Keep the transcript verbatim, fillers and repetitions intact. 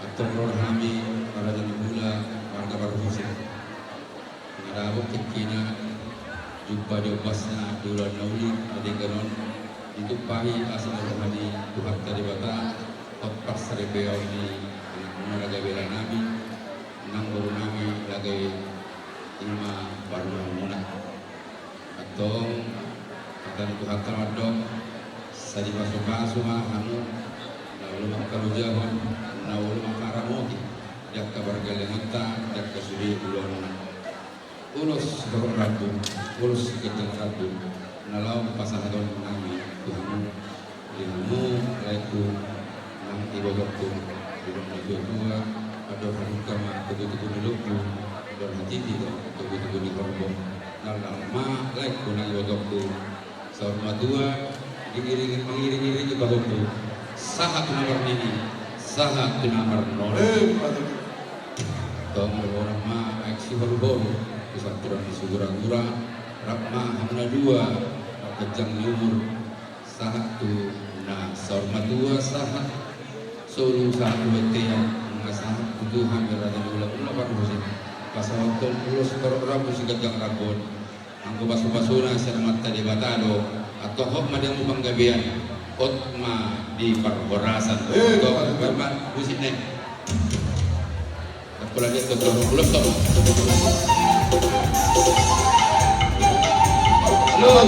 Antong ro hami, marajal ni hula, marga Parhusip. Nga dapot tingkina jumpa di ombasna di ulaon na uli na denggan on. Ditumpahi asi ni roha ni Tuhanta Debata, hot parsaripeon ni anakmuna na gabe raja nami, nang boru nami na gabe ima parumaenmuna. Antong hata ni Tuhanta mandok, sai dipasupasu ma hamu, na olo mangkalojahon, na olo mangkaramoti di angka pargellenganta, di angka sude ulaonna. Ulos torop rambu, ulos ganjang rambu, na laho pasahaton nami tu hamu. Di hamu laengku nang ibotongku, di hamu na tua-tua, andor halumpang ma togu-togu ni lombu, andor hatiti do togu-togu ni horbo. Nang laho ma laengku nang ibotongku, saur matua, diiringi, mangiring-iringi pahompu, sahat tu na marnini, sahat tu na marnono. Eh, patut. Tong, rap ma aek sihoru-horu, tu sampuran ni sigura-gura, rap ma hamu na dua, marganjang ni umur, sahat tu na saur matua, sahat solu, sahat tu bontean, nunga sahat tu Tuhan, di raja ni ulaon na parhusip. Pasahathon ulos torop rambu siganjang rambu on. Anggo pasu-pasuna sian Amanta Debata do, antong hot ma di hamu panggabean, hot ma di parhorasan. Eh, antong, betul. Berman, musik nih. Halo.